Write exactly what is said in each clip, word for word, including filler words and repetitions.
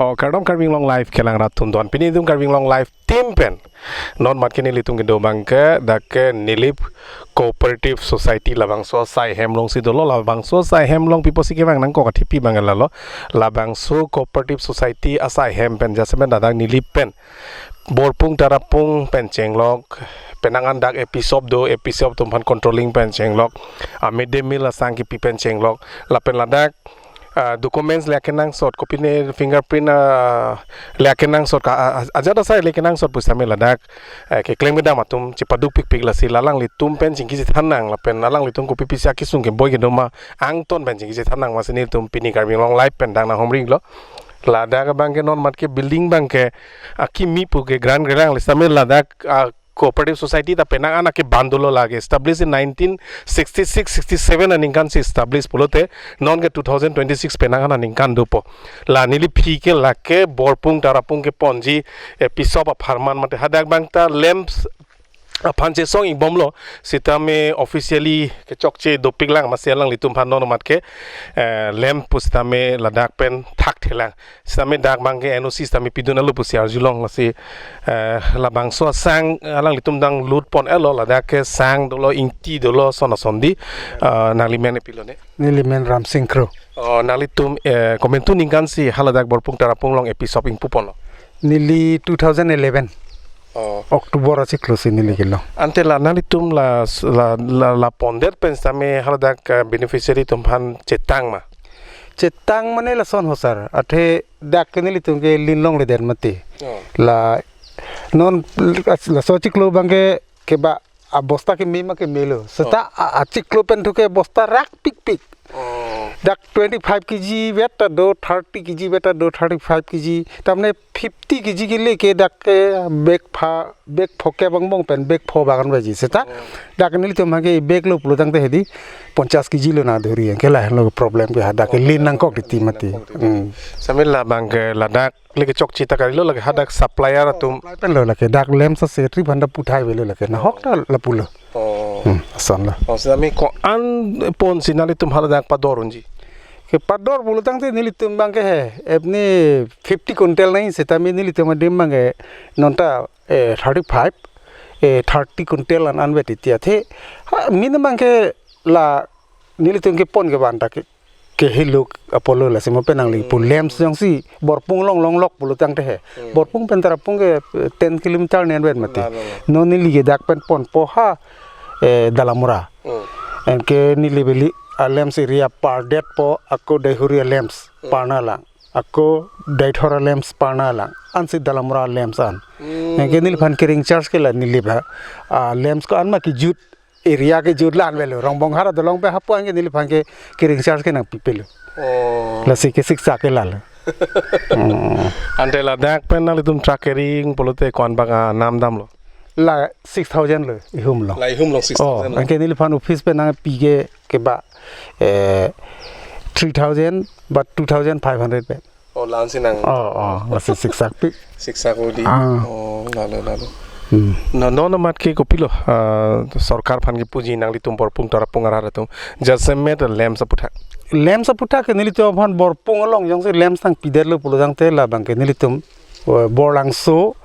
Oh, kardom Karbi Anglong Live kelang rat atum don. Pini itum Karbi Anglong Live team pen non mat ke nelitum kedo abang ke dak ke Nilip Cooperative Society labangso asai hem alongsi dolo, labangso asai hem along pi apotsi kevang nangkok athe pi abang lalo. Labangso Cooperative Society asai hem pen jasemet ladak Nilip pen Borpung Tarapung pen chenglok, penang an dak A P shop do, A P shop atum aphan controlling pen chenglok, a midday meal asang kipi pen chenglok, lapen ladak ah, documents le akenangsot, kopine fingerprint, ah, le akenangsot ka, ah, ah, ajat asai le kenangsot pusitame ladak, eh, keklem kedam atum chepaduk pikpik, lasi la alanglitum pen chingki chethan nang, lapen alanglitum kopi pisi akesung keboi kedo ma angton pen chingki chethan nang, amatsi nelitum pini Karbi Anglong Live pen dang nanghumri lo. Ladak abang ke non mat ke building abang ke akimi pu ke grant kelang, le sitame ladak, ah, Cooperative Society ta penang an ke ban dolo, lake established in nineteen sixty-six sixty-seven aningkan si establish pulote non ke two thousand twenty-six penang an aningkan dopo. La neli aphi ke lake Borpung Tarapung keponji, eh, A P shop apharman mate hadak abang ta lamps aphan chesong ingbomlo, sitame officially kechokche dopik lang, amatsi alanglitum aphan non mat ke, eh, lamp pusitame ladak pen thakthelang. Sitame dak abang ke N O C sitame pidun alo pusi arjulong, lasi, eh, labangso asang alanglitum dang lut pon elo, ladak ke sang dolo, ingti dolo, son ason di, eh, nangli men pilo ne? Neli men Ramsing Kro. Oh, nanglitum, eh, komantu ningkan si haladak Borpung Tarapung along A P shop ingpu ponlo? Neli two thousand eleven. Oh. October achiklo si neli kelo. Ante la nanglitum la, la, la, la pondet pen sitame haladak, eh, beneficiary atum aphan chetang ma? Chetang mane lason ho sir. Athe dak ke nelitum ke lin longledet mati. Oh. La non laso achiklo abang ke keba abosta keme ma kemelo. Seta Oh. a, achiklo pen thu ke bosta rak pikpik. Oh. Dak twenty-five K G vet ta do, thirty K G vet ta do, thirty-five K G. Tamne fifty K G kele ke dak ke bag pha, bag pho kep angbong pen bag pho abang an vaji. Seta Oh. dak nelitum abang ke bag lo pulo tangte hedi ponchas K G lo na dhuri, ke lahelo problem ke hadak ke Oh, lin nangkok titi mati. Nangkok titi. Hmm. Sitame labang ke ladak le kechokche ta karilo, lake hadak supplier atum. Supply pen lo lake dak lamps ase trip handa puthai avelo lake nahok ta lapulo. Oh. Hmm, ason lo. Oh, sitame ko-an ponsi nanglitum haladak pador unji? Kepador pulo tangte nelitum abang ke he, epni fifty quintal nai, sitame nelitum adim abang ke non ta, eh, thirty-five, eh, thirty quintal an anvet titi athe. Ha, min abang ke la nelitum kepon ke ban ta ke, kehiluk apotlo, lasi mo pen nangli pu Hmm. lamps jongsi Borpung along longlok pulo tangte he. Hmm. Borpung pen Tarapung ke, eh, ten kilometer ne anvet mati. La, la, la. Non neli ke dak pen ponpo ha, eh, Dalamura. Hmm. Anke neli beli a lamps area pardetpo, ako Daihuri a lamps Hmm. parna lang. Ako Deithor a lamps parna lang. Ansi Dalamura lamps an. Hmm. Anke neliphan carrying charge ke la neli ba, ah, lamps ko-an ma kejut area kejut la-an avelo. Rongbonghar adolong pen hapu anke neliphan ke carrying charge ke nangpipelo. Oh. Lasi ke siksa ke lalo. Hmm. Ante ladak pen nanglitum truck carrying pulote ko-an abang anam damlo? La six thousand lo, ihum lo. La ihum along Oh, six thousand lo. Anke neliphan office pen nangpi ke keba, eh, three thousand ba two thousand five hundred pen. Oh, la-ansi nang. Oh, oh, lasi siksak pi. Siksak odi. Ah. Oh, lalo, lalo. Hmm. No, non amat ke kopilo, ah, sorkar aphan kepuji nanglitum Borpung Tarapung arat atum. Jasemet lamps aputhak. Lamps aputhak ke nelitum aphan Borpung along jongsi lamps nangpidetlo pulo tangte labang ke nelitum, eh, Borlangso,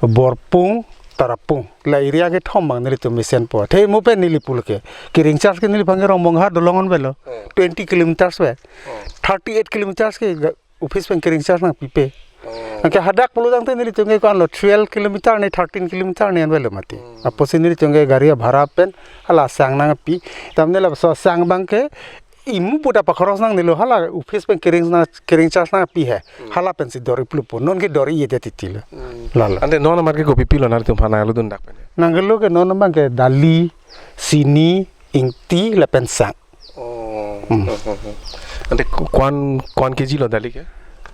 Borpung, Tarapung. La area kethom abang nelitum mesenpo. Athe mo pen neli pulo ke. Carrying charge ke neliphan ke Rongbonghar adolong an avelo. Hmm. Twenty kilometers ave. Hmm. Thirty-eight kilometers ke ga-, office pen carrying charge nangpipe. Oh. Anke hadak pulo tangte nelitum ke ko-an lo twelve kilometer ne thirteen kilometer ne anvet lo mati. Hmm. Apotsi nelitum ke gari abhara pen hala sang nangpi. Tamne laso sang abang ke imu puta pakhoros nangnelo, hala office pen carrying na, carrying charge nangpi he. Hmm. Hala pensi dor-i plupo. Non ke dor-i-edet titi lo. Hmm. Lalo. Ante non amat ke kopi pilo nanglitum aphan nanglutdun dak pen? Nangkelo ke non abang ke dali, sini, ingti lapen sang. Oh. Hmm. Ante ko-, ko-an, ko-an K G lo dali ke?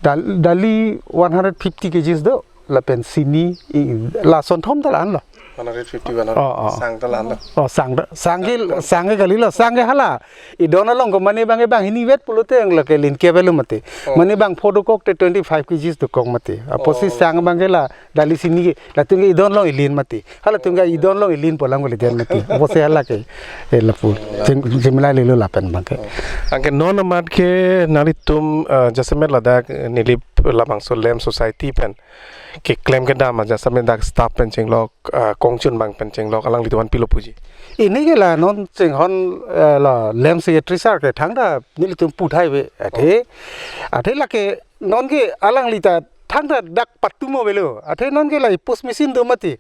Dal-, dali one hundred fifty K Gs do, lapen sini, i, lason thom ta la-an lo. One hundred fifty, one hundred. Oh, oh. Sang ta la-an lo. Oh, sang ta, sang ke, sang ke kalilo, sang ke hala. Idon along ko mane abang ke banghini vet pulote anglake lin ke avelo mati. Oh. Mane bangpho dokok te twenty-five K Gs dokok mati. Apotsi Oh. sang abang ke la, dali sini ke, latum ke idon along ilin mati. Halatum ke idon along ilinpo lang kuli den mati. Apotsi hala ke, eh, lapu. Jim-, jimla lelo lapen abang ke. Anke non amat ke nanglitum, eh, jasemet ladak, eh, Nilip labangso Lem Society pen keklem kedam aja same dak staff pen chenglok, ah, kongchun abang pen chenglok, alanglitum an pilo puji. Pini ke la non chinghon, eh, la Lem Secretary sir ke thangta nelitum puthai ave. Athe, athe lake non ke alangli ta thangta dak patumo avelo. Athe non ke la post machine do mati.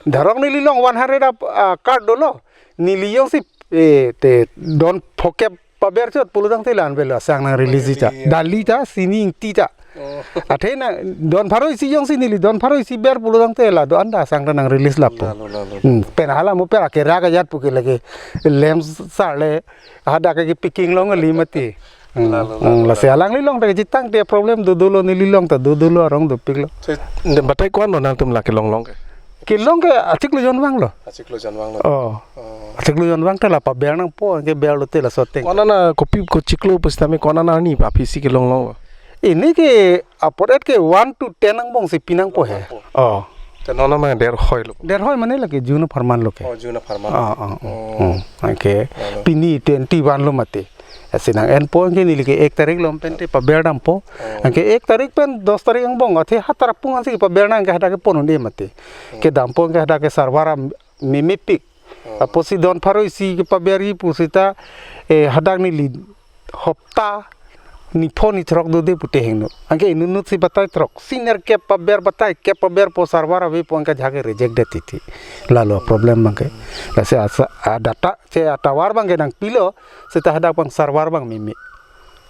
Dharok neli along one hundred ap, ah, card dolo. Neli jongsi, eh, te don phokep paber chot pulo tangte la-an avelo asang nang release ta. Neli, ya. Dali ta, sini ingti ta. Oh. Athe na don pharo isi jongsi neli don pharo isi ber pulo tangte la do-an ta asang ta nang release lapo. Lalo, lalo. Hmm, pen hala mo pen ake raga jat puke lake Lem sir le hadak ke picking long kali mati. Hmm, lalo, hmm, lalo, lasi lalo. Alangli along ta kachetang te problem do dolo, neli along ta do dolo, arong dopiklo. Se, ne batai ko-an lo nangtum la kelong long ke? Kelong ke achiklo jon vanglo. Achiklo jon vanglo. Oh. Oh. Achiklo jon vang te la paber nangpo, ke berlo te laso ateng. Konat na kopi kochiklo pusitame konat na ni pa pisi kelong longlo? Pini ke apot et ke one to ten angbong si pi nangpo he. Nangpo. Oh. Te non ma derhoi lo. Derhoi mane lake June apharman lo ke. Oh, June apharman. Oh, oh, oh. Oh. Hmm. Anke lalo. Pini twenty-one lo mati. Lasi nang enpo anke neli ke ek tarik lo pen te paber dampo. Oh. Anke ek tarik pen dos tarik angbong athe ha Tarapung ansi paber nang ke hadak ke pon un-e mati. Hmm. Kedampo anke hadak ke server am memepik. Hmm. Apotsi don pharo isi ke paber ji pusita, eh, hadak neli hopta nipho nithrok dode pute hingno. Anke inut inut si batai throk. Si nerkep paber batai, kep paberpo server avepo anke jake reject det titi. Lalo problem abangke. Lasi asa, a data, che a tower abangke nangpilo, seta hadak abang server abang meme.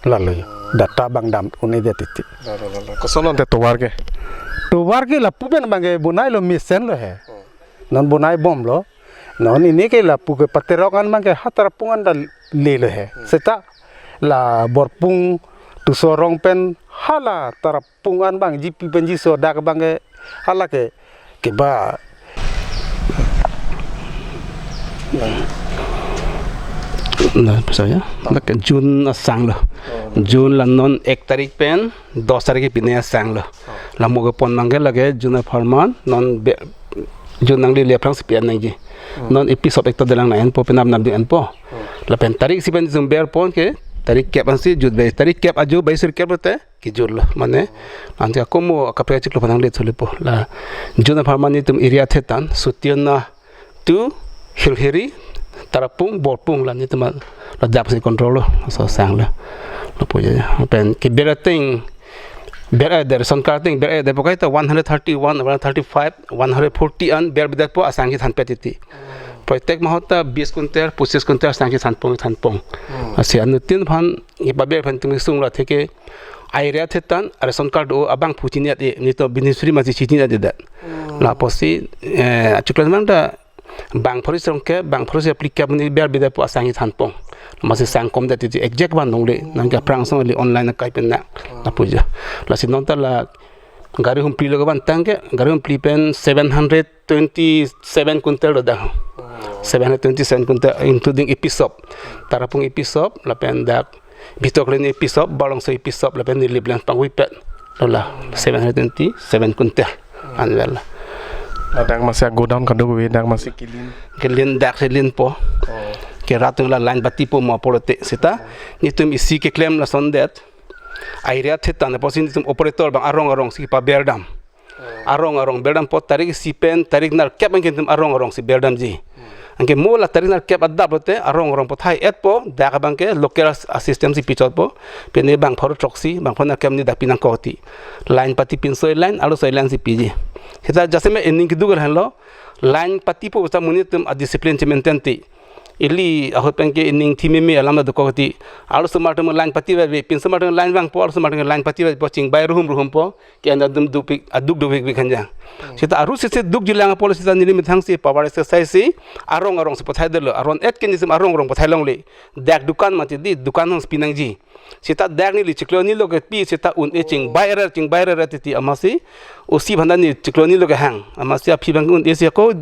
Lalo yo. Data abang dam un-e det titi. Lalo, lalo. Koson ante tower ke? Tower ke lapu pen abangke bonailo mesen lo he. Hmm. Non bonai bomlo. Non pini ke lapu ke paterok an abangke ha Tarapung an ta lelo he. Hmm. Seta la Borpung Tusorong pen hala Tarapung an abang G P pen G S O dak abangke hala ke keba. Na, pasa ya? Lake June asang lo. Oh. June la non ek tarik pen dos tarik ke pine asang lo. Oh. La mo kepon abangke lake June apharman non be, June nangli le aphrangsi pi-en nangji. Hmm. Non episode ekta dolang nang enpo, penap nap di enpo. Hmm. Lapen tarik isi pen jum berpon ke, tarik kep ansi jut bai, tarik kep ajo bai sir kep lote, kejut lo. Mane, nanti ako mo kaprek chiklo phan nangli thulipo. La, June apharman netum area thetan, Sutiona to Hilhiri, Tarapung, Borpung la netum ladak si control lo, laso asang lo. Lapu ya, pen keber ateng, ber-e det, ration card ateng ber-e det pu kaita one hundred thirty-one, one hundred thirty-five, one hundred forty an ber bidet po asang kethanpet titi. Proitek mahot ta bis quintal, pochis quintal asang kethanpon, thanpon. Hmm. Lasi anuttin aphan, ipaber aphan tum isung lo atheke, area thetan, ration card o abangphu chini-et-e, netum beneficiary masi chini-et-e det. Hmm. Lapusi, eh, achiklo jon vang ta, bang pharo isi rong ke, bang pharo isi phlikep ni ber bidet po asang kethanpon. Masi sang kom det titi exact van longle, nangke aphrang asong le online akai pen na, lapu ya. Lasi non ta la gari humphli lo ke van tang ke, gari humphli pen seven hundred twenty-seven quintal lo dak. Seven hundred twenty-seven quintal, including episop. Tarapung episop, lapen dak Bhitor Koloni episop, Barlongso episop, lapen Nilip Leng pangwi pet. Lo la, seven hundred twenty-seven quintal. Anwel. Ladak masi godown kadokave dak masi kelin. Kelin dak kelinpo. Oh. Ke rat atum la line patipo mo pulote seta. Netum isi keklem lason det. Area thetan apotsi netum operator abang arong arong si paber dam. Oh. Arong arong ber dampo tarik isi pen tarik nerkep anke netum arong arong si ber damji. Hmm. Anke mo la tarik nerkep adap lote arong arong pathai-etpo, dak abangke local as-, a system si pichotpo, pine bang pharo throksi, bang pharo nerkep ni dak pi nangkok ti. Line pati pinso line, arloso line si piji. Seta jasemet ening keduk lahenlo, line patipo seta monit atum a discipline si maintain ti. Ili ahut penke ening thi meme alam ta dokok ti. Arlosomar atum line pative, pinsomar atum line vangpo, arlosomar atum line pativepo, chingbai ruhum ruhumpo. Ke anda dum dupik, aduk dupik pik hanjang. Hmm. Seta aru sese dukjilang apot seta neli methang si power exercise si arong arong si pathai detlo. Aron et ke netum arong arong pathai longle. Dak dukan mati di, dukan hong si pi nangji. Seta dak neli chiklo hini lo ke pi seta un-e chingbai rer, chingbai rer titi amatsi. O C aphan ta neli chiklo hini lo ke hang. Amatsi aphi abang un-e si ako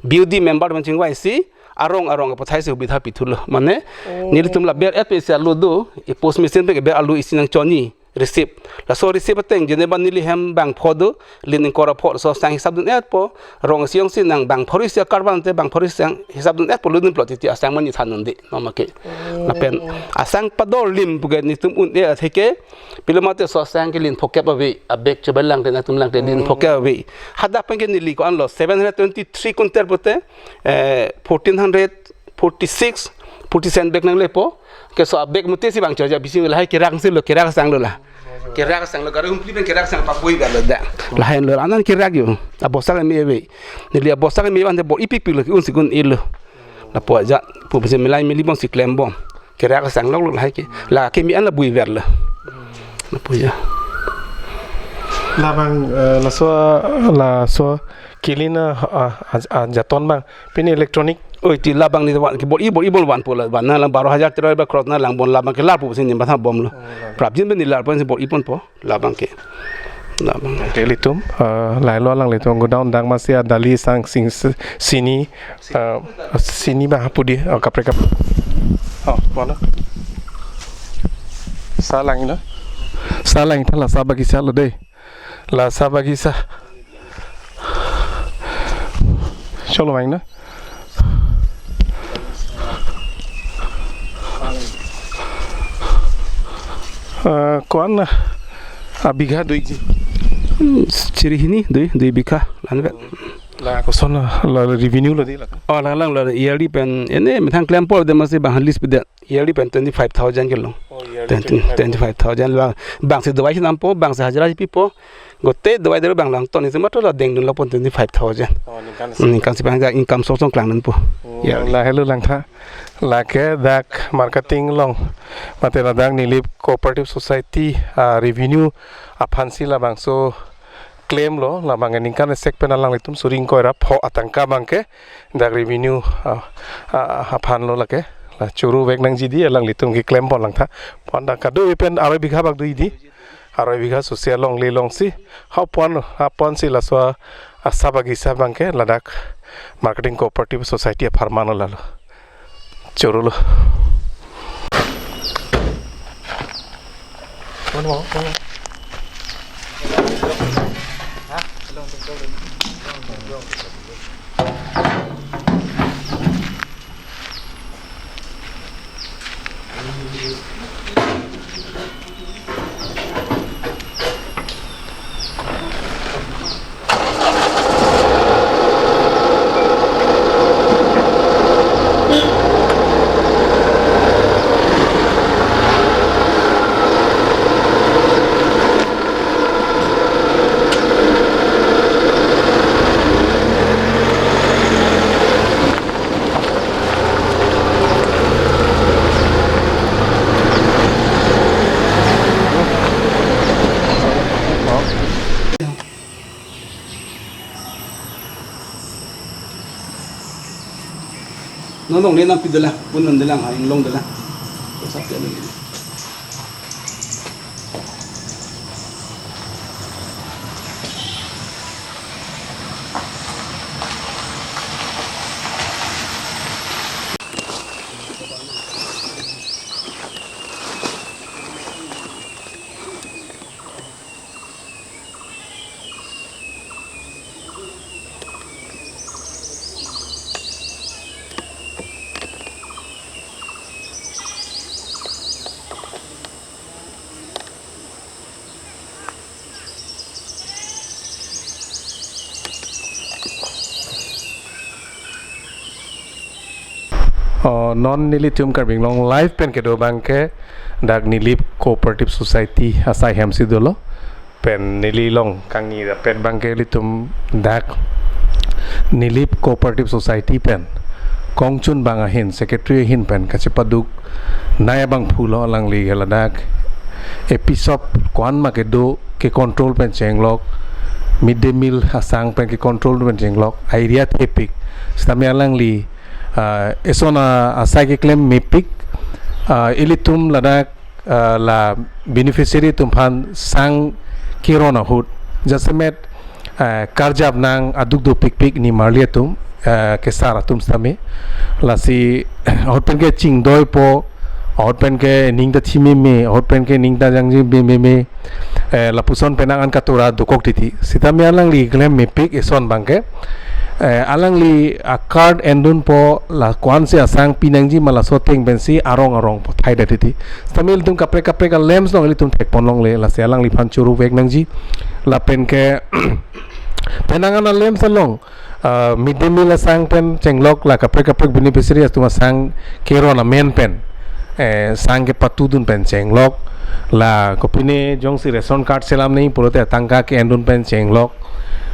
B O D member abang chingvaisi arong arong pathai si hubitha pithulo. Mane, oh, nelitum la ber-et pe isi alu do, e post machine pen ke ber alu isi nangchoni. receive. Laso receive ateng jene ba neli hem bang pho do, lin ingkoi ra pho, laso sang hisap dun-etpo, rong isi ong si nang bang pho isi akar bang te bang pho isi sang hisap dun-etpo, lun plot titi asang mani than un-e, no make. Lapen asang pador lim pu ke netum un-e atheke, pilo mate laso sang ke lin phokep ave, abag chobai lang te nangtum lang te lin phokep ave. Hadak pen ke neli ko-an lo, seven hundred twenty-three quintal pute, eh, fourteen hundred forty-six, forty-seven bag nanglepo. Ke laso abag mute si bang choja bisi lahai kerak si lo, kerak sang lo la. Kerak sang lo, gari humpli pen kerak sang papuiver lo dak. Lahai lo, anan kerak yo. Abosta keme ave. Neli abosta keme ave, ante bor-i pikpik lo, un si un-e lo. Lapu aja, pu bisi milai mili bom si klem bom. Kerak sang lo lo lahai ke. La keme an la puiver lo. Lapu aja. Labang, eh, laso, laso kilin a, a, a, a, jaton bang. Pini electronic. Oi, ti labang ni van, ke bor-i, bor-i bom vanpo la, van na lang baro hajar tero ba cross na lang bom labang ke lapu si nim batha bom lo. Oh, labang. Prapjin pen ni lar pen si bor-i ponpo, labang ke. Labang. Ke ilitum, eh, lahai lo alanglitum godown dang masi a dali sang sing s-, sini, eh, sini ba hapu di, eh, kaprek kap. Oh, mana? Salang ina. Salang ita la sa bagisa lo dei. La sa bagisa. Cholo main na. Eh, ko-an na abigha do-ikji? Hmm, chiri hini, dui, dui bigha, la-an vet. La koson la, la revenue lo dei la. Oh, la lang la yearly pen, ene methang klem por de masi bang lease pe det. Yearly pen twenty-five thousand ke long. Oh, yearly twenty, twenty-five thousand. Twenty-five thousand lo. Bang si dawai si nampo, bang si hajira si pipo. Gote dawai dawai bang lang ton isi matro la deng dun lo pon twenty-five thousand. Oh, ningkan si. Hmm, ningkan si bang ja income source klang dunpo. Oh, yearly. Lahelo langtha. Lake dak marketing along. Mate ladak Nilip Cooperative Society, ah, revenue aphan si labangso claim lo, labang ningkan esek pen alanglitum suri ingkoi ra pho atangka bang ke dak revenue, ah, ah, aphan lo lake. La churu vek nangji dei alanglitum ke claim pon langtha. Pon dak kado pen aroi bigha bak do-i dei. Aroi bigha susia longle long si. Ha pon, ha pon si laso asa bagisa bang ke ladak Marketing Cooperative Society apharman lo lalo. Churu lo. Non longle nangpi dolang, pun non dolang, ha, inglong dolang. Sap ya lagi. Oh, non nelitum Karbi Anglong Live pen kedo bangke dak Nilip Cooperative Society asai hem si dolo. Pen neli long kangni rapet bangke ilitum dak Nilip Cooperative Society pen kongchun bang ahin, secretary ahin pen kachepaduk nai abangphu lo alangli ke ladak. Episop ko-an ma kedo ke control pen chenglok, mid day meal asang pen ke control pen chenglok, area thepik. Sitame alangli, ah, eson asai keklem mepik, ah, ilitum ladak, ah, la beneficiary atum aphan sang keron ahut jasemet, ah, karjap nang aduk dopikpik nimarli atum, ah, kesar atum sitame. Lasi ahut pen ke chingdoipo, ahut pen ke ning ta thimeme, ahut pen ke ning ta jangji bememe, eh, lapuson penang an katura dokok titi. Sitame alangli klem mepik eson abangke, eh, alangli a-card endunpo la ko-ansi asang pinangji ma laso ateng pensi arong arong po thaidet titi. Sitame ilitum kaprek kaprek a-lamps along ilitum thekponlongle, lasi alangliphan choruvek nangji. Lapen ke penang an a-lamps along, ah, mid day meal asang pen chenglok, la kaprek kaprek beneficiary atum asang keron amen pen, eh, sang kepatudun pen chenglok, la kopine jongsi ration card selam nangji pulote tangka ke-endun pen chenglok.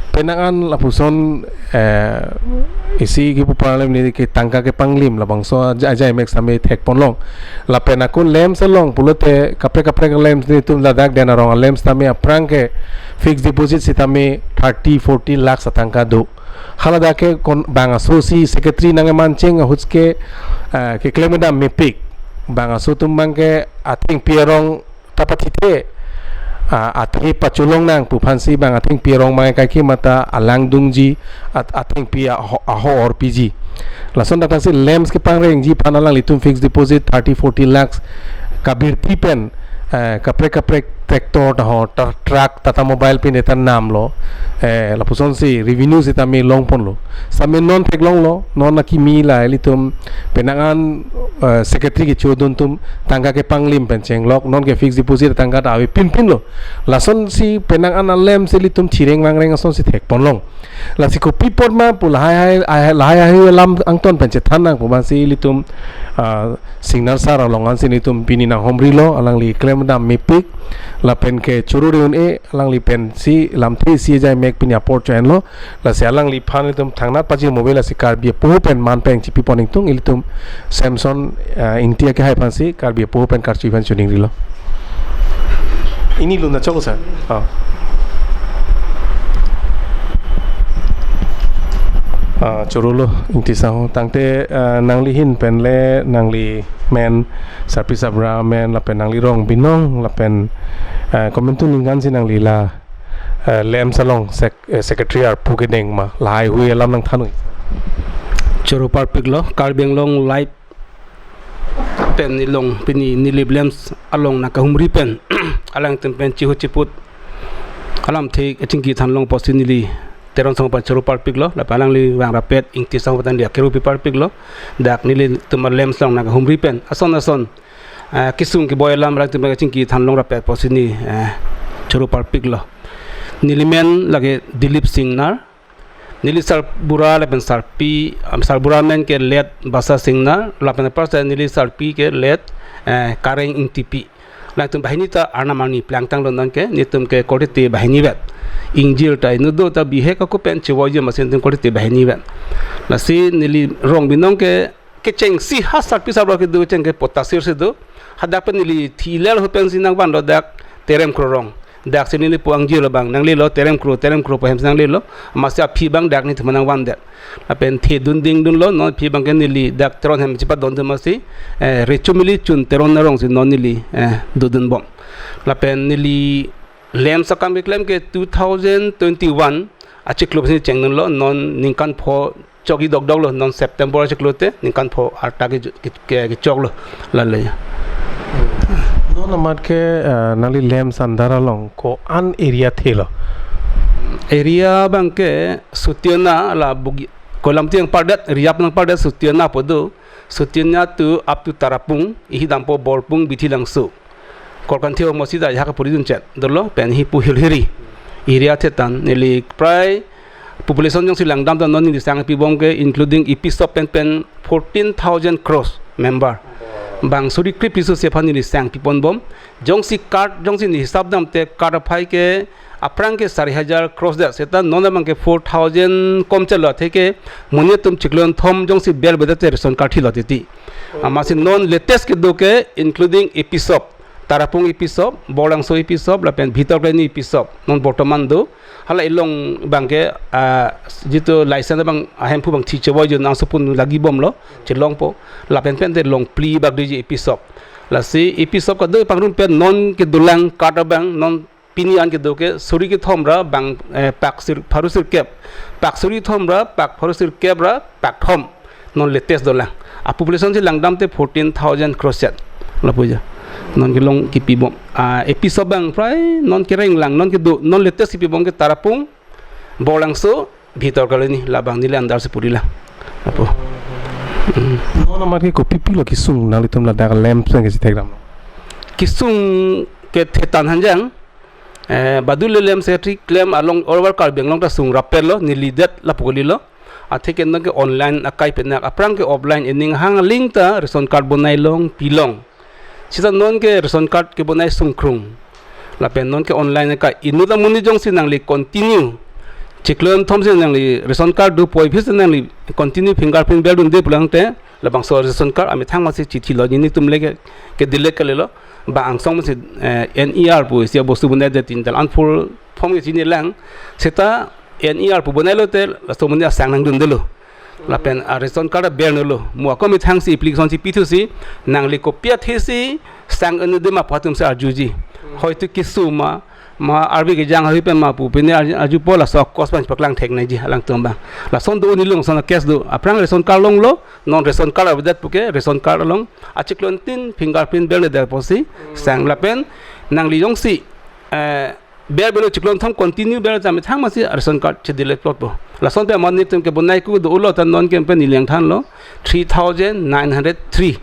Penang an lapuson, eh, isi kipu paralem ni ke tangka kepanglim labangso aja-, ajai mek sitame thekponlong. Lapen akun lamps along pulote kaprek kaprek lamps nelitum ladak den arong a-lamps tame aphrang ke fixed deposit sitame thirty forty lakhs atangka do. Haladak ke kon bang aso si secretary nangkemancheng ahut ke, ah, keklem kedam mepik. Bang aso atum abangke athengpi arong ta pathithe, ah, athe pacholong nang pu aphansi bang athengpi arong abang kaike mata alang dungji, at-, athengpi aho, aho orpiji. Lason dak si lamps kepangrengji aphan alanglitum fixed deposit thirty forty lakhs kabirti pen, eh, kaprek kaprek tractor ta ho, ta-, truck, Tata Mobile pen eta namlo, eh, lapusonsi revenue sitame longponlo. Sitame non theklonglo, non akimi la ilitum penang an, eh, secretary kechodun atum tangka kepanglim pen chenglok, non ke fixed deposit tangka ta ave pinpinlo. Lasonsi penang an a-lamps ilitum thireng vangreng asonsi thekponlong. Lasi kopi apot ma pu lahai hai, hai, lahai hai alam angton pen chethan nang pu aphansi ilitum, ah, Singnar sar along ansi nelitum pini nanghumrilo, alangli klem kedam mepik, lapen ke choro un-e, alangli pensi lamthe isi ajai mek pini apor cho-enlo, lasi alangliphan ilitum thangnat pajir mobile lasi Karbi apoho pen man pen chipipon ingtung, ilitum Samson, eh, Ingti akehai aphansi Karbi apoho pen karchi aphan choningrilo. Ini lun na chok, sir. Ah. Ah, chorolo, Ingti Sahu. Tangte, eh, nangli ahin pen le, nangli men, sarpi sabra men, lapen nangli rong binong, lapen, eh, komantu ningkan si nangli la, eh, lamps along sek-, eh, secretary arpu kedeng ma, lahai hui alam nangthan-oi. Choro parpiklo, Karbi Anglong Live pen nilong pini neli lamps along nangkahumri pen alangtum pen chihu chiput alamthe kachingki thanlong apotsi neli Teron Sangho aphan choro parpiklo, lapen alangli vang rapet Ingti Sangho aphan neli akeru pi parpiklo, dak nelitum a-lamps along nangkahumri pen ason ason, eh, kesung keboi alam alangtum pen kachingki thanlong rapet apotsi neli, eh, choro parpiklo. Neli men lake Dilip Singnar, neli sarbura lapen sarpi, um, sarbura men ke late Basa Singnar, lapen apar sa neli sarpi ke late, eh, Kareng Ingtipi. Alangtum banghini ta arnam arni plangtanglo, non ke nelitum ke korte banghini vet. Ingjir ta inut do ta bihek ako pen chevoiji amatsi nelitum korte banghini vet. Lasi neli rong binong ke kechengsi ha sarpi sarbura kedo kecheng ke Potasir si do. Hadak pen neli thilel ho pensi nangvanlo dak Terem Kro arong. Dak si neli pu angjirlo abang nanglelo, Terem Kro, Terem Kro pu hem si nanglelo. Amatsi aphi abang dak nelitum nangvandet. Lapen thedun dingdunlo, non aphi abang ke neli dak Teron hem chipadondun amatsi, eh, Rechumili Chun Teron arong si non neli, eh, dodunbom. Lapen neli lamps akam keklem ke two thousand twenty-one achiklo si chengdunlo, non ningkan pho chokji dokdoklo, non September achiklo te ningkan pho arta ke, ke, ke, kechoklo, lale ya. Non amat ke, eh, nangli lamps andar along ko-an area thelo? Area abang ke Sutiana la Bugi, Koilamti nangpardet, Riyap nangpardet Sutiana pu do, Sutiana to up to Tarapung, ihi dampo Borpung, Bithi Langso. Korkanthi amosi ta ajahak puri dun chet dolo, pen ihi pu Hilhiri area thetan, neli prai population jongsi langdam ta non neli sang pibom ke including EPSOP pen pen fourteen thousand crores member. Bang suri krip piso si aphan neli sang piponbom. Jongsi card, jongsi neli hisap damte card aphai ke aphrang ke sari hajar crores det, seta non abang ke four thousand kom chetlo, athe ke monit atum chiklo kethom jongsi bel bedet te ration card thilo titi. Amatsi non latest kedo ke including EPSOP, Tarapung EPSOP, Borlangso EPSOP, lapen Bhitor Kelaini EPSOP, non bortoman do. Hala along abang ke, ah, jitu license abang ahemphu abang thi chevoiji, nangso pun lagi bomlo, chelongpo, lapen pen te longphli bak diji EPSOP. Lasi EPSOP kedo pangrum pen non kedolang card abang, non pini an kedo ke suri kethom ra bang, eh, pak sir, pharo sirkep, pak suri kethom ra pak pharo sirkep ra pak thom. Non latest dolang. A population si langdam te fourteen thousand crores chet. Lapu ja. Non kelong kipibom. Ah, A P shop abang prai non kereng lang, non kedo, non latest kipibom ke Tarapung, Borlangso, Bhitor Colony, labang neli under si puri lang. Lapu. Hmm. Non amat ke kopi pilo kesung nanglitum ladak lamps nangkachethekdam? Kesung ke thetan hanjang. Eh, badule lamps secretary klem along all over Karbi Anglong ta sung rapet lo, neli det lapu kalilo. Atheke non ke online akai penak, aphrang ke offline, ening hang aling ta ration card bonai long, pilong. Sita non ke ration card kebonai sungkrung. Lapen non ke online akai, inut amonit jongsi nangli continue chiklo thom si nangli ration card do poi phis nangli continue fingerprint berdunde pulang te, labangso ration card amethang amatsi chithi lo, nelitum le ke, ke delete kalilo. Bang angsong amatsi, eh, N E R pu isi abostu bonai det tin tal an full form ke chini lang. Seta N E R pu bonai lote laso amonit asang nangdundelo. Lapen a ration card bernelo. Mo ako amethang si application si pithu si, nangli kopi athe si sang un-e de ma pu atum si arjuji. Hoitu keso ma, ma arve kejang hoi pen ma pu pine arju, arjupo, laso akos abang paklang thek nangji alangtum abang. Lason do unilung son case do. Aphrang ration card longlo, non ration card avedet puke ration card along achiklo tin fingerprint berledet apotsi sang. Lapen nangli jongsi, eh, ber belo chiklo thom continue ber ta amethang amatsi ration card che delete plot po. Lason pen amonit atum kebonai ku do ulo ta non ke pen neli nangthanlo three thousand nine hundred three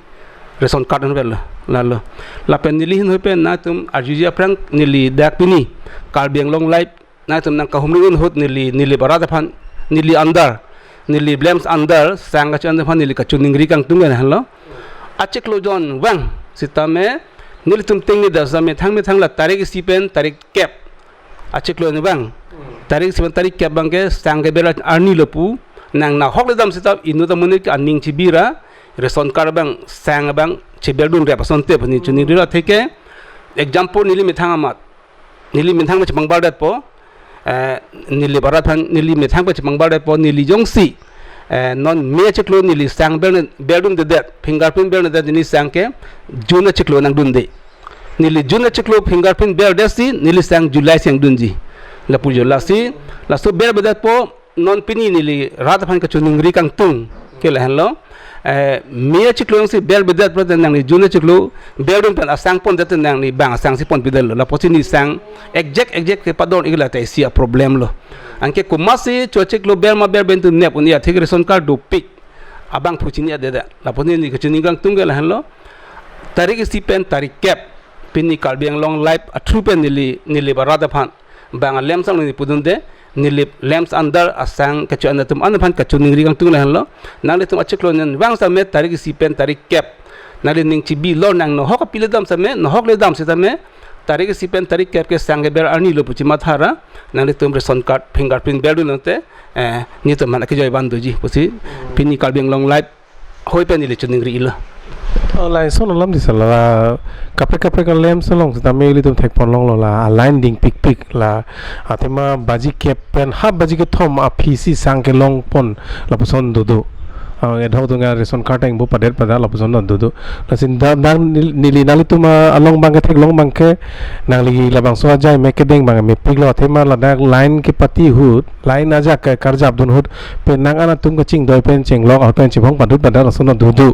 ration card an berlo. Lalo. Lapen neli hin hoi pen nangtum arjuji aphrang neli dak pini Karbi Anglong Live nangtum nangkahumri un ahut neli, neli barat aphan, neli under, neli lamps under sang kacho-an aphan neli kachoningri kangtung ke lahenlo. Achiklo jon vang sitame nelitum tengne da sitame thang methang la tarik isi pen tarik kep achiklo ni abang. Tarik isi pen tarik kep abang ke sang keber arni lo pu. Nang nahok ledam sita inut amonit ke aning chibi ra ration card abang sang abang cheberdun rep asonte pu neli choningri lo. Atheke example neli methang amat, neli methang pen chepangbardet po, eh, neli barat aphan neli methang pen chepangbardet po, neli jongsi, eh, non May achiklo neli sang ber, berdundedet, fingerprint bernedet, neli sang ke June achiklo nangdunde. Neli June achiklo fingerprint berdet si neli sang July si nangdunji. Lapu jo lasi, laso berbedet po, non pini neli rat aphan kachoningri kangtung ke lahenlo. Eh, May achiklo jongsi berbedet pulote nangli June achiklo berdun pen asang pondet nangli bang asang si ponpidetlo. Lapusi neli sang exact exact kepadon-ik lata isi aproblem lo. Anke komatsi cho achiklo ber ma berben tu nep un-e atheke ration card dopik abangphu chini-edet. Lapusi neli kachoningri kangtung ke lahenlo. Tarik isi pen tarik kep pini Karbi Anglong Live a-through pen neli, neli barat aphan bang a-lamps along neli pudunde, neli lamps under asang kacho-an atum an aphan kachoningri kangtung lahenlo. Nanglitum achiklo nen vang sitame tarik isi pen tarik kep nangli ning chibi lo, nang nahok api ledam sitame, nahok ledam sitame tarik isi pen tarik kep ke sang keber arni lo pu chimatha ra nanglitum ration card fingerprint berdun lote, eh, nelitum aphan akejoi van doji pusi pini Karbi Anglong Live hoi pen neli choningri-ilo. Oh, lason alam di sala, kaprek kaprek a-lamps along sitame ilitum thekpon longlo la, a-line dingpikpik la, athema baji kep pen ha baji kethom aphi si sang kelongpon lapuson dodo. Ah, edhok dunga ration card engbo padet pada lapuson dodo. Lasi dak, dak neli, neli nanglitum along abang ke theklong abang ke nangli labangso ajai me kedeng abang mepiklo, athema ladak line kepati ahut, line ajak ke karjapdun ahut penang an atum kachingdoi pen chenglok ahut pen chibong padut padat lason dodo.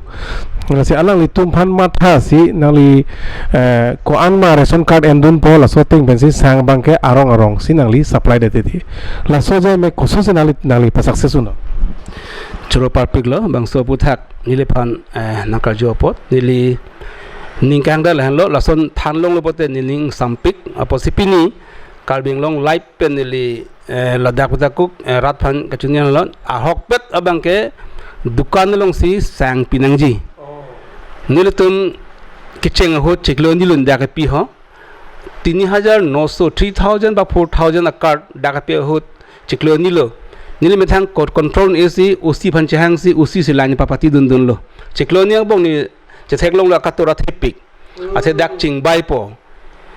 Lasi alanglitum aphan mathasi nangli, eh, ko-an ma ration card endunpo laso ateng pensi sang abang ke arong arong si nangli supply det titi. Laso ajai me koso si nangli, nangli pa-success unlo? Choro parpiklo, bangso aphuthak neliphan, eh, nangkarju apot, neli ning kehang da lahenlo, lason than longlo pote nening sampik, apotsi pini Karbi Anglong Live pen neli, eh, ladak puthak kuk, eh, rat aphan kachoningri lo, ahokpet abang ke dukan alongsi sang pinangji. Nelitum kecheng ahut chiklo ni lun dak kepi ho. Tini hajar noso, three thousand ba four thousand a-card dak kepi ahut chiklo ni lo. Neli methang court control isi, O C aphan chehangsi, O C si line papati dundunlo. Chiklo ni angbong neli chetheklonglo, akatora thepik. Athe dak chingbaipo.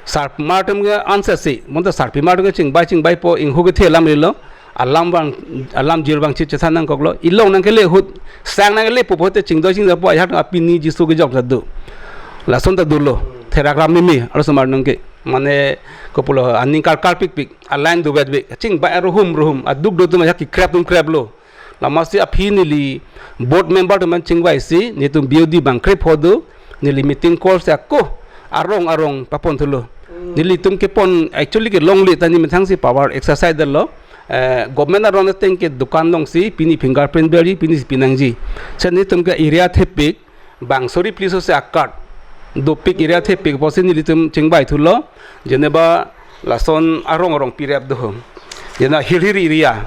Sarpimar atum ke answer si, bonta sarpimar atum ke chingbai chingbaipo, inghu kethe alam rilo. Alam abang, alam jir abang chit chethan nangkoklo. Ilong nangkele ahut, sang nangkelepo pote chingdoi chingdoipo, ajahak apini jisu kejok ta do. Lason ta dolo. Therak ram mimi, arloso mar nangke. Mane kopulo aning karkar pikpik. A-line do bet be. Chingbai aruhum ruhum. Aduk do atum ajahak kekrep atum kreplo. Lapusi aphi neli board member atum aphan chingvaisi, netum B O D abang krepho do, neli meeting call si ako arong arong papon thulo. Nelitum kepon actually ke longle ta ni methang si power exercise detlo. Eh, government aron ateng ke dukan alongsi pini fingerprint berji, pini si pinangji. Si nelitum ke area thepik, bang suri phli sose a-card dopik area thepik pusi nelitum chingbai thulo. Jeneba lason arong arong pirep do ho. Jena Hilhiri area,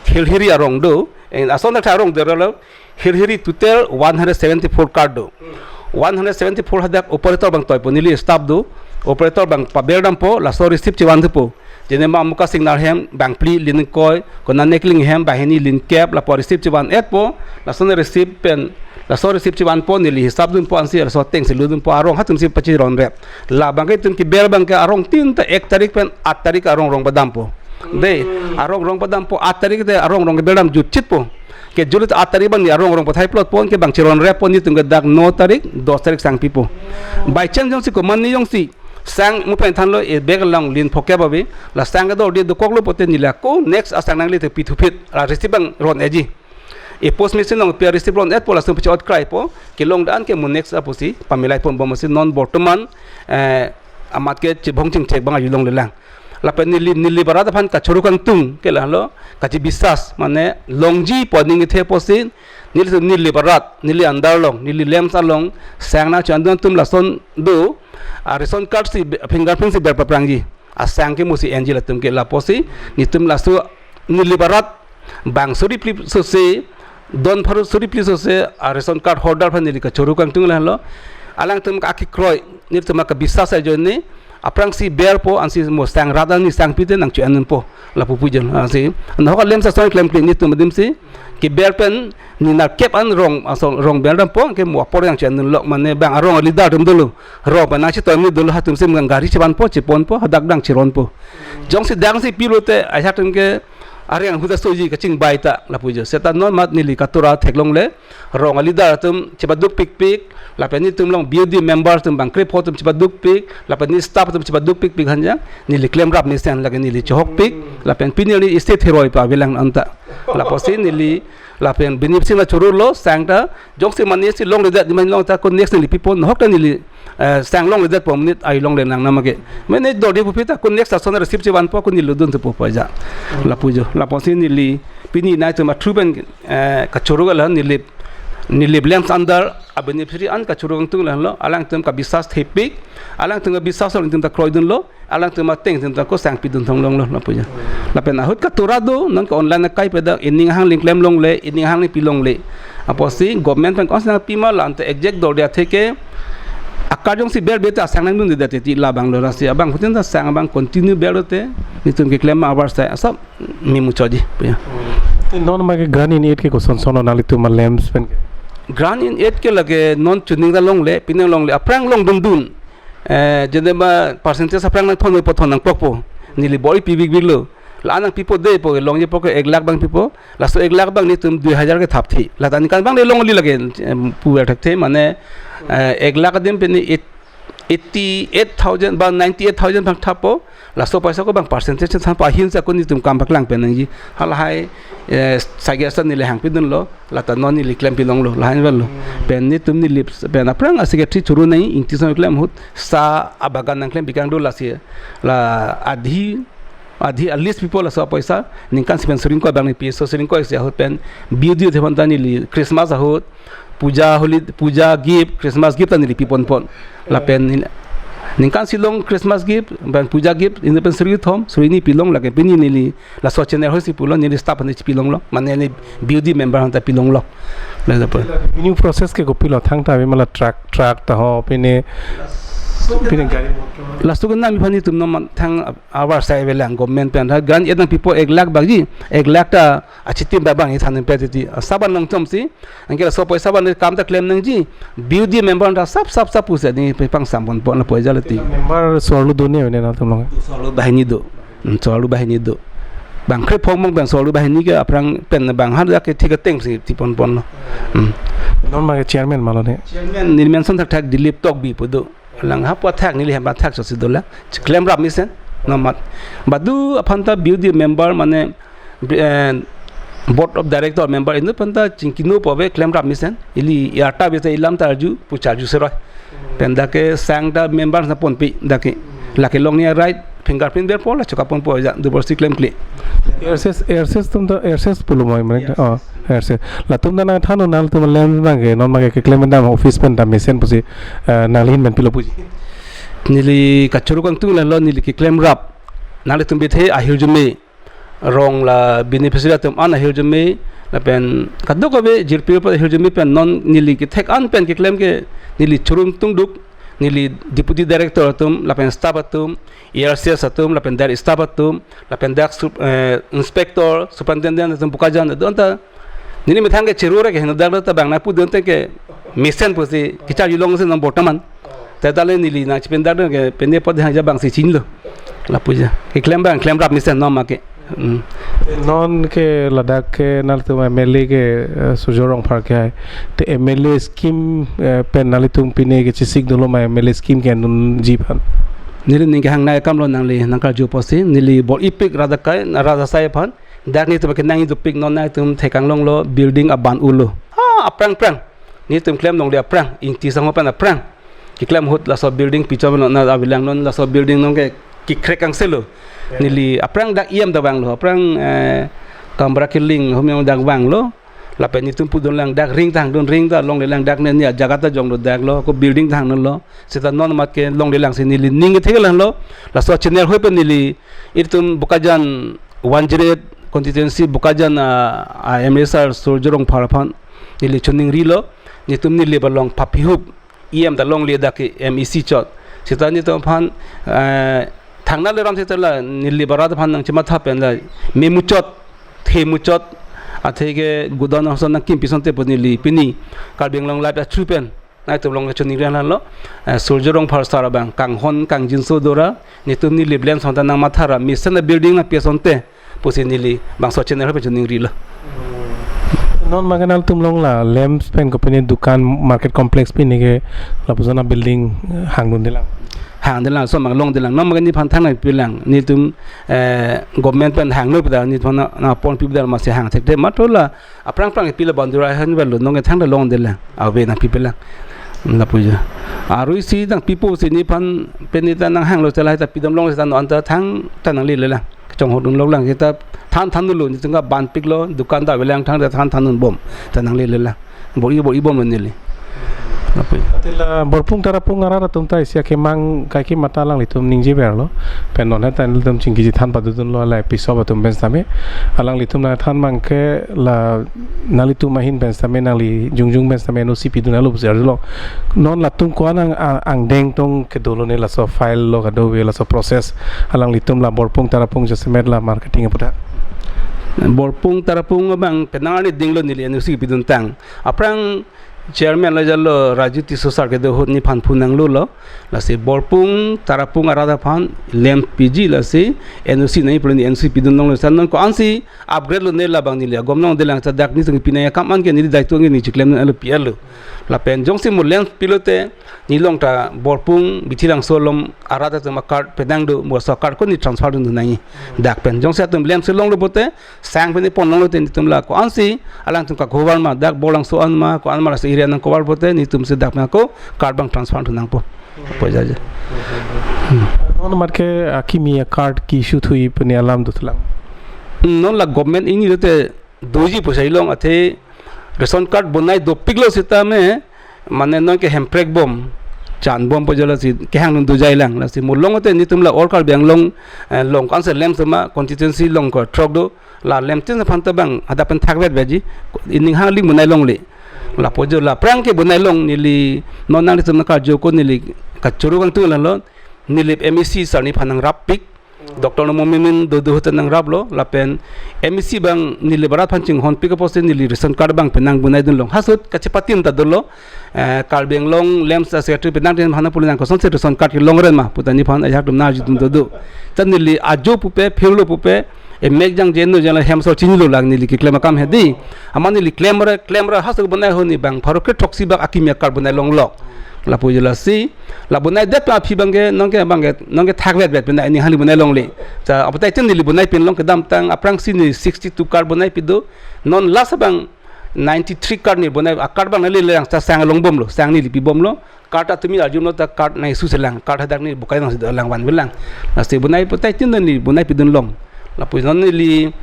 Hilhiri arong do. En ason ta arong deralo. Hilhiri total one hundred seventy-four card do. One hundred seventy-four hadak operator bang toipo, neli staff do. Operator bang paber dampo, laso receipt chevan thupo. Jenema Muka Singnar hem bang phli lin ingkoi, kona Nekling hem bang hini lin kep, lapu receipt chevan-etpo, lason receipt pen, laso receipt chevanpo, neli hisap dunpo ansi, laso ateng si lu dunpo, arong atum si pachiron rep. La bang ke itum kebel bang ke arong tin ta ek tarik pen aat tarik arong rong padampo. De, arong rong padampo, aat tarik te arong rong kebel dam jutchitpo. Ke julit aat tarik bang ni arong rong pathai plotpo, ke bang chiron reppo, nelitum ke dak no tarik, dos tarik sang pipo. By chance jongsi komatne jongsi sang mu pen thanlo, e bag along lin phokep ave, la sang kedo di dokoklo pote neli ako next asang nangle te pithu phit, la receipt bang ron-etji. E post machine along pi receipt ron-etpo, lason pachi-ot kraipo, kelong dan ke mu next apusi pamilai ponbom si non bortoman, eh, amat ke chibong chingchek bang aju longlelang. Lapen neli, neli barat aphan kachoro kangtung ke lahelo, kachibisas, mane longji pu aning kethe pusi, neli, neli barat, neli under along, neli LAMPS along sang nangchevan dun atum lason do, a-ration card si be-, fingerprint si ber paprangji. Asang ke musi enji latum ke lapusi, nelitum laso neli barat bang suri phli sose, don pharo suri phli sose, a-ration card holder aphan neli kachoro kangtung lahelo. Alangtum ke akekroi, nelitum ke bisas ajoine, aphrangsi berpo, ansi mo sang rat ani sang pite nangchevan dunpo, lapu pujon. Ansi, nahok LAMPS ason klemkle nelitum adim si, keber pen, ni nerkep an rong, ason rong ber dampo, ke mo apor nangchevan dunlo, mane bang arong a-leader atum dolo, rong pen nangchetoimni dolo, atum si bang gari chevanpo, cheponpo, hadak dang chironpo. Jongsi dang si pilote, ajahak atum ke, areng ahut asoji kachingbai ta, lapu jo. Seta non mat neli katura theklongle, rong a-leader atum chepaduk pikpik, lapen nelitum along B O D member atum bang krepho atum chepaduk pik, lapen neli staff atum chepaduk pikpik hanjang, neli klemrap mesen lake neli chehok pik, lapen pini neli state heroi pa avelang anta. Lapusi neli, lapen binip sima chorolo, sang ta, jongsi mane si longledet, mane long ta, ko next neli pipon, nahok ta neli, eh, sang longledetpo, minute ai longle nang nama ke. Mane dodi pupi ta, ko next ason receipt chevanpo, ko neli dun thupo pa ja. Lapu jo, lapusi neli, pini nai atum a-through pen, eh, kachoro lahelo neli, neli LAMPS under, a-beneficiary an kachoro kangtung lahelo, alangtum kabisas thepik, alangtum kabisas alangtum ta kroidunlo, alangtum ateng atum ta ko sang pidun thonglonglo, lapu jo. Lapen ahut katura do, non ke online akai peda, ining hang link klem longle, ining hang link pi longle. Apusi government pen konsang pima la anta exact dor dia theke, a-card jongsi ber bete asang nangdundedet ti labang lo rasi abang putin ta sang abang continue berlote, nelitum keklem abar sa, asap mimu choji, ya. Te non ma ke grant in aid ke koson son nanglitum a-LAMPS pen ke? Grant in aid ke lake non chuning ta longle, pinang longle, aphrang longdundun. Eh, jede ma percentage aphrang nangthon po thon nangpokpo. Neli bor-i pi bikbiklo. La nangpipo depo, longjepo ke ek lakh bang pipo. Laso ek lakh bang nelitum dui hajar ke thapthe. La ta ningkan bang le longli lake, em, puver thakthe, mane, eh, ek lakh adim pen ni eight, eighty-eight thousand ba ninety-eight thousand bang thappo. Laso paisa ko bang percentage thanpo, ahin sa ko nelitum kam paklang pen nangji. Halahai, eh, sagia sa neli hang pidunlo, la ta non neli klem pilonglo, lahai velo. Pen nelitum neli pen aphrang a-secretary churu nai, ingti son klem ahut, sa abagan nangklem bikang do lasi. La adhi, adhi a-list pipo laso paisa, ningkan si pen suri ingkoi bang ni pi, so suri ingkoi si ahut pen, B O D atum aphan ta neli Christmas ahut, puja holi, puja gift, Christmas gift ta neli piponpon. Lapen nin-, ningkan si long Christmas gift, pen puja gift, ini pen suri thom, suri ni pilong lake pini neli, laso channel ahoi si pulo, neli staff ni pilonglo, mane ni B O D member aphan ta pilonglo. Laso po. Renew process ke kopilo, thangta ave ma la truck, truck ta ho, pine, pine gari motor. Laso ke nami aphan nelitum non thang abar sai avelang government pen. Grant in aid nangpipo ek lakh bangji, ek lakh ta achitim bang bang ithan pe titi. Saban nangthom si, anke laso paisa ban kam ta klem nangji, B O D member ta sap sap sap pusi ni pe pangsamponpo lapu ja leti. Member sorlu do ne ne nangtum long? Sorlu banghini do. Hmm, sorlu banghini do. Bang krepho bang, bang sorlu banghini ke aphrang pen bang har dak ke thik ateng si tiponponlo. Hmm. Non ma ke chairman ma lo ne? Chairman neli mention thakthak Dilip Tokbi pu do. Lang hapu athak neli hem athak so si dolang. Klemrap mesen. Non mat. Badu aphan ta B O D member mane, eh, board of director member inut aphan ta chingkinopo ave klemrap mesen. Ili yarta bete ilam ta arju, pu charju seroi. Pen dak ke sang ta member na ponpi dak ke. Lake longni a right fingerprint berpo, la chokapon po ja, double C klemkle. Air Cess, Air Cess atum ta, Air Cess pulo mai, mai. Yes. Oh, Air Cess. Latum ta nangthan nanglitum LAMPS abang ke, non abang ke keklem dam office pen ta mesen pusi, eh, nangli ahin pen pilo puji. Neli kachoro kangtung lalo, neli keklem rap. Nanglitum bithe ahirjume. Rong la beneficiary atum an ahirjume, lapen kadokave jirpi pa ahirjume pen non neli kethek an pen keklem ke neli choro kangtung duk, neli deputy director atum, lapen staff atum, Air Cess atum, lapen dak staff atum, lapen dak sup-, eh, inspector, superintendent atum Bokajan, do anta neli methang ke choro re ke heno dak ta bang na pudun te ke mesen pusi kecharjulongsi non bortaman. Te tale neli nangchipindak ke pene pot hang ja bangsi chinilo. Lapu ja. Keklem abang, klem rap mesen non abang ke. Hmm. Non ke ladak ke nanglitum MLA ke, eh, Surjya Rongphar ke hai. Te MLA scheme, eh, pen nanglitum pine kechesik dolo ma MLA scheme ke nunji aphan. Neli ning kehang nai kamlo nangli nangkarju pusi, neli bor-ipik rat akai, rat asai aphan. Dak netum ke nangji dopik, non netum thekang longlo building aban ulo. Ha, aphrang aphrang. Netum klem longle aphrang, ingti sangho pen aphrang. Keklem ahut laso building pichon lo na avelang, non laso building non ke kekrek angselo. Ya. Neli aphrang dak E M ta vanglo, aphrang, eh, Kamra Killing hum yang dak vanglo. Lapen netum pudun lang dak ring ta hangdun, ring ta longlelang, dak ne ni ajaga ta jonglo dak lo, ko building ta hangdunlo. Seta non amat ke longlelang si neli ning kethek lang lo. Laso channel hoi pen neli itum Bokajan one zero eight constituency Bokajan, ah, ah, MLA sir Surjya Rongphar aphan neli choningrilo, netum neli ba long papihup, E M ta longle dak ke M E C chot. Seta netum aphan, eh, thangna le ram seta la neli ba rat aphan nangchematha pen la me muchot, the muchot, athe ke godown ason nangkimpi asonte pu neli pini Karbi Anglong Live athru pen nangtum long choningri lang lo, eh, Surjya Rongphar sir abang kanghon kangjinso dora, netum neli LAMPS asonte nangmathara, mesen a building nangpi asonte pusi neli bangso channel pen choningrilo. Non abang ke nanglitum long la LAMPS pen kopine dukan market complex pine ke lapuson a building, eh, hangdunde lang. Hangdunde lang, so abang longde lang. Non abang ke nephan thangnat pilang. Netum, eh, government pen hangno pu ta nephan na, na ponpi pu ta masi hang thekde, matro la aphrang aphrang pilo bandura han velo, non ke thangta longde lang. Ave nangpipe lang. Lapu ja. Arui si nangpipo si nephan pen neta nanghanglo, chelai ta pidam long ta non anta thangta nanglele lang. Kachongho dunlok lang, kita than than dolo, netum ke banpiklo, dukan ta avelang, thangta than than dunbom ta nanglele lang. Bor-i bor-i bomlo neli. Lapu. Athe la Borpung Tarapung arat atum ta isi akemang kaike mata alanglitum ningjeverlo. Pen non heta nelitum chingki chethan padodunlo, la P S O atum pen sitame. Alanglitum nangthan abang ke la nanglitum ahin pen sitame, nangli jongjong pen sitame N O C pidun alo pusi arjulo. Non latum ko-an ang, ang, angdeng tong kedolo ne laso file lo kadokave laso process, alanglitum la Borpung Tarapung jasemet la marketing aputhak? Borpung Tarapung abang penang arni dinglo neli N O C piduntang. Aphrang chairman lo jalo Raju Tisso sir kedo ahut nephan phone nanglulo. Lasi Borpung Tarapung arat aphan LAMPS piji, lasi N O C nangji pulo, ne N O C pidun longlo, seta non ko-ansi upgrade lone labang neli agom longde lang, ta dak netum pine akam an ke neli daito neli chiklem alo pi alo. Lapen jongsi mo LAMPS pilote nelong ta Borpung Bithilangso along arat atum a card penang do, mo so card ko ne transfer dun nangji. Dak pen jongsi atum LAMPS longlo pote, sang pen pon longlo te netum la ko-ansi alangtum ka cover ma, dak Borlangso an ma, ko-an ma laso area nang cover pote netum si dak pen ako card abang transfer thu nangpo. Poisa aja. Hmm. Non amat ke akimi a-card ke-issue thuji pini alam dothulang. Hmm, non la government ingni lote doji poisa ilong, athe ration card bonai dopiklo sitame, mane non ke hemprek bom, chan bom pu jala si kehang dun dojai lang, lasi mo long te netum la all Karbi Anglong, eh, long ko-ansi LAMPS ma constituency long ko throk do, la LAMPS tin aphan ta abang hadak pen thakvetji, ining hangli bonai longle. Lapu jo la aphrang ke bonai long, neli non nanglitum nangkarju ko neli kachoro kangtung lalo, neli M E C sir nephan nangrap pik, Doctor Nomo Menon dodo ahut nangraplo, lapen M E C abang neli ba rat aphan chinghon pik apotsi neli ration card abang penang bonai dunlong. Hasut kachepatim ta dolo, eh, Karbi Anglong LAMPS a-secretary penang tin aphan pulo nang kosonsi ration card kelong ren ma pu ta nephan ajak dum narji dum dodo. Ta neli ajo pupe, phirlo pupe, emek jang jeno jang la hem so chinilo lang neli keklem akam hedi. Amat neli klemra, klemra hasut bonai ho ne abang pharo kre throksi bak akimi a-card bonai longlok. Lapu jala si, la bonai det aphi abang ke, non ke abang ke, non ke thakvetvet pen ining hangli bonai longle. Ta apotai tin neli bonai pinlong kedamtang aphrangsi ne sixty-two card bonai pido. Non last abang ninety-three card neli bonai, a card abang neli lelang ta sang longbomlo, sang neli pibomlo. Card atum arjumlo ta card nangkesu selang, card hadak neli bukai nangsi dolang vanvelang. Lasi bonai potai tin neli bonai pidunlong. Lapu non neli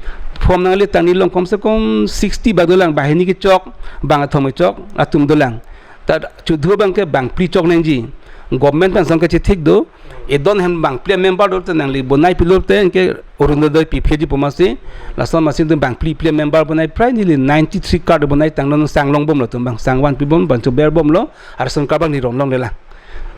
form nangle tang neli along komse kom sixty bak dolang, banghini kechok, bangkethom kechok atum dolang. Ta chudhu abangke bangphli chok nangji. Government pen song kachethik do. Edon hem bangphli member do te nangli bonai pilo te anke Orunodoi pipheji pu masi. Lason masi tu bangphli phli member bonai prai neli ninety-three card bonai tang non sang longbomlo atum abang, sang vanpibom, bang choberbomlo, ration card abang neli ronlonglelang.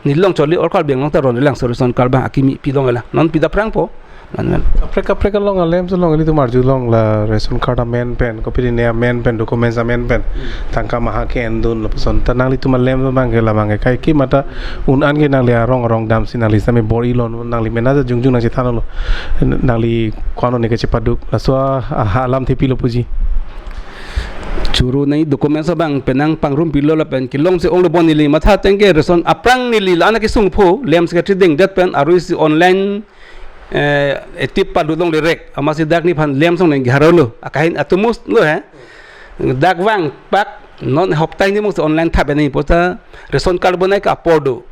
Neli along choli or Karbi Anglong ta ronlelang, so ration card abang akimi pilonglelang. Non pida prangpo. Amen. Kaprek kaprek along alem so along ilitum arjulong la ration card amen pen, kopine amen pen, documents amen pen, tangka maha ke-endun lapuson. Ta nanglitum alem so abangke la abangke kaike mata un-an ke nangli arong arong damsi nangli sami bor-ilon, nangli mena jongjung nangchethanlo. Nangli ko-an ne kachepaduk. Laso a, a, alamthe pilo puji. Choro nangji documents abang penang pangrumpilo lapen kelongsi onglo bon neli matha tangke ration aphrang neli la-an kesung pho, lem secretary dengdet pen arui si online eh, etip padulongle rek, amatsi dak nephan lem song neng gharolo, akahin atumus lo he. Dak vangpak non hopta hini mungsi online thap nangji pu ta ration card bonai ke apor do.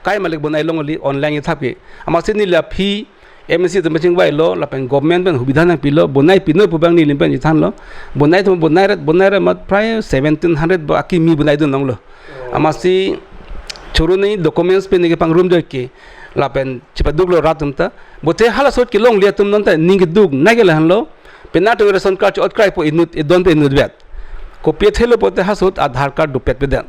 Kai malik bonai longle online thap ke. Amatsi neli aphi M N C atum chingvailo, lapen government pen hubidha nangpilo, bonai pino pu abang neli pen chethanlo. Bonai atum bonai ret, bonai ret amat prai seventeen hundred ba akimi bonai dunlonglo. Amatsi choro nangji documents pen neke pangrumjoike. Lapen chepaduklo rat atum ta. Bote hala sot kelongle atum non ta ning keduk nangke lahenlo. Penang atum ration card chot kraipo inut, edon pen inutvet. Kopi athelo pote ha sot Aadhaar card dopet pedet.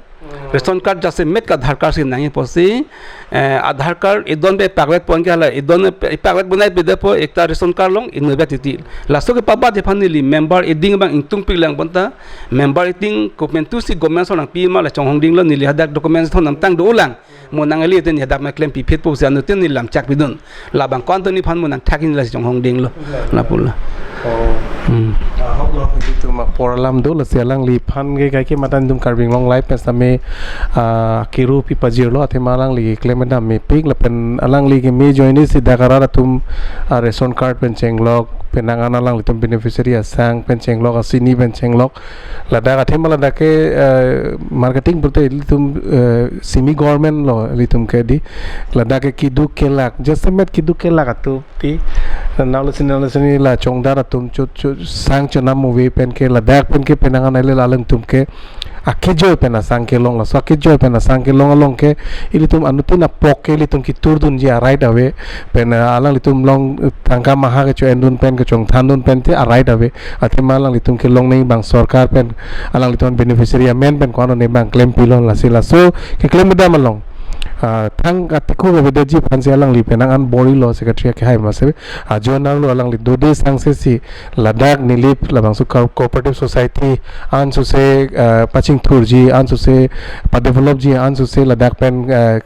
Ration card jasemet ke Aadhaar card si nangji pusi, eh, Aadhaar card edon pen ipakvetpo anke hala edon pen ipakvet bonai pedetpo ekta ration card along inutvet titi. Laso kepabat aphan neli member eding abang ingtungpiklang pon ta, member eding komentusi government so nangpima la chonghongdinglo, neli hadak documents thon namtang dolang. Mo nangli te neli hadak ma klem piphetpo pusi anuttin neli lamchak pidun. Labang ko-an to nephan mo nangthak neli la chonghongdinglo. Lapulo. Oh. Hmm. Ah, hok lo, ilitum apor alam do, lasi alangliphan ke kaike mata netum Karbi Anglong Live pen sami, ah, kiru pipajirlo, athema alangli keklem dam mepik, lapen alangli keme ajoinesi dak arat atum, ah, ration card pen chenglok, penang an alanglitum beneficiary asang pen chenglok, asini pen chenglok, ladak athema ladak ke, eh, marketing pulote ilitum, eh, semi government lo ilitum ke di. Ladak ke keduk kelak, jasemet keduk kelak atum ti. Nalo sini, nalo sini la chongdar atum chot chot sang chonam ave pen ke ladak pen ke penang an ale alangtum ke akejoi pen asang kelong, laso akejoi pen asang kelong along ke ilitum anuttin apok ke ilitum keturdunji a-right ave. Pen, eh, alanglitum along, eh, tangka maha kecho-endun pen kechongthandun pen te a-right ave. Athema alanglitum kelong nangji abang sorkar pen, alanglitum beneficiary amen pen ko-an ne abang klempilo, lasi laso keklem dam along, ah, thang katikhu kavedetji aphansi alangli penang an bor-ilo secretary akehai masi. Ajo nanglo alangli dode sangsesi ladak Nilip labangso co-, cooperative society ansose, ah, pachingthurji, ansose padevelopji, ansose ladak pen, ah,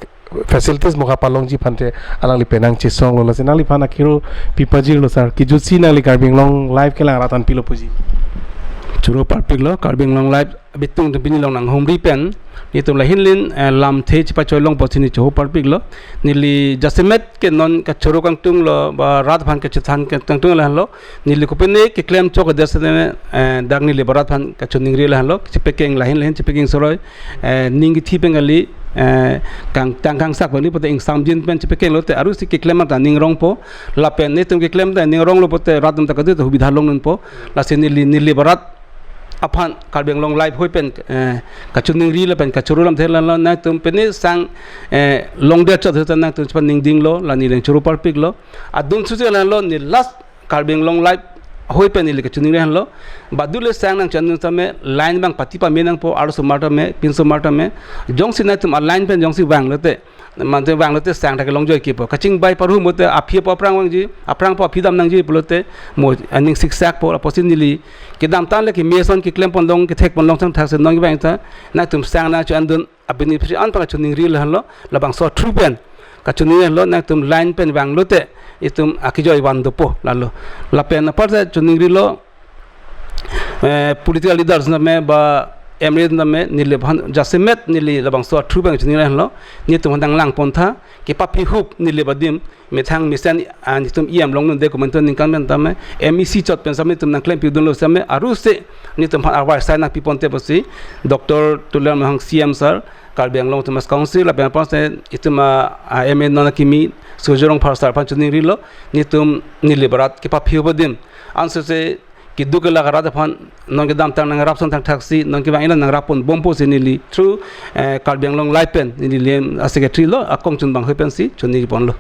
facilities mokha palongji aphan te alangli penang chesonglo, lasi nangliphan akiru pipajirlo sir. Kejutsi nangli Karbi Anglong Live kelang arat aphan pilo puji. Choro parpiklo, Karbi Anglong Live abitung atum pini along nanghumri pen netum lahin lin, eh, lamthe chepachoi longpo pusi neli choro parpiklo. Neli jasemet ke non kachoro kangtunglo ba rat aphan kachethan kangtung lahenlo. Neli kopine keklem chok adet sene, eh, dak neli ba rat aphan kachoningri lahenlo, chepekeng lahin lahin chepekeng soroi, eh, ning kethi pen kali, eh, kangtang kangsak pen kali pote ingsamjin pen chepekenglo te arui si keklem ta ning rongpo, lapen netum keklem ta ning ronglo pote rat atum ta kadu ta hubidha longdunpo, lasi neli, neli ba rat aphan Karbi Anglong Live hoi pen, eh, kachoningri lapen kachoro lamthe lahenlo, nangtum pine sang, eh, longdet chot heta nangtum chephan ningdinglo, la neli choro parpiklo, adun susi lahenlo, neli last Karbi Anglong Live hoi pen neli kachoningri lahenlo. Badule sang nangchandun tame line abang pati pame nangpo, arloso mar tame, pinso mar tame. Jongsi nangtum a-line pen jongsi vanglo te, mate vanglo te sang ta kelongjoikepo. Kachingvai parhu mo te aphi po aphrang vangji, aphrang po aphi dam nangji pulote mo aning siksakpo, apotsi neli kedamtang le keme ason keklem pon long, kethek pon long changthak se nonke abang ta nangtum sang nangcho-endun a-beneficiary an aphan kachoningri lahenlo, labangso through pen kachoningri lahenlo, nangtum line pen vanglo te itum akejoi van dopo lalo. Lapen apar ta choningrilo, eh, political leaders tame ba M L A tame neliphan jasemet neli labangso a-through pen chiningri lo, netum aphan nanglang pontha, kepaphi hup nelip adim, methang mesen, ah, netum E M longnunde komantu ningkan pen tame, M E C chot pen same netum nangklempi dunlo same, aruse netum aphan arwai sai nangpi ponte pusi, Doctor Tuliram Ronghang C M sir, Karbi Anglong Autonomous Council, lapen apotsi itum a, a M A non akimi, Surjya Rongphar sir aphan chiningrilo, netum nelip arat kepaphi hup adim. Ansose keduk kelak arat aphan non kedamtang nangrap son thangthaksi, non kevang ina nangrap ponbom pusi neli through, eh, Karbi Anglong Live pen neli lem a-secretary lo, akong chunbang hui pensi chiningri ponlo.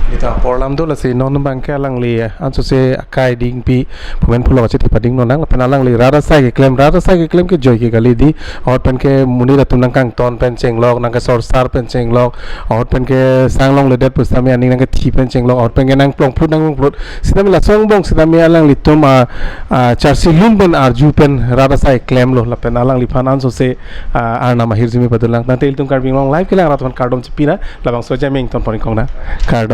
Neta apor lam do lasi non bangke alangli, eh, ansose akai dingpi pu men pulo kachethi pading non nang, lapen alangli rat asai keklem, rat asai keklem ke joike kali di, ahut pen ke monit atum nangkangton pen chenglok, nangkesorsar pen chenglok, ahut pen ke sang longledet pusitame aning nangkethi pen chenglok, ahut pen ke nangplongphlut nangplongphlut. Sitame laso angbong sitame alanglitum a, a, charsi lun pen arju pen rat asai klemlo, lapen alangliphan ansose, a, arnam ahirjume padulang. Tangte ilitum Karbi Anglong Live kelang arat aphan kardom chipina, labangso jemeng ton poring kong na. Kardom.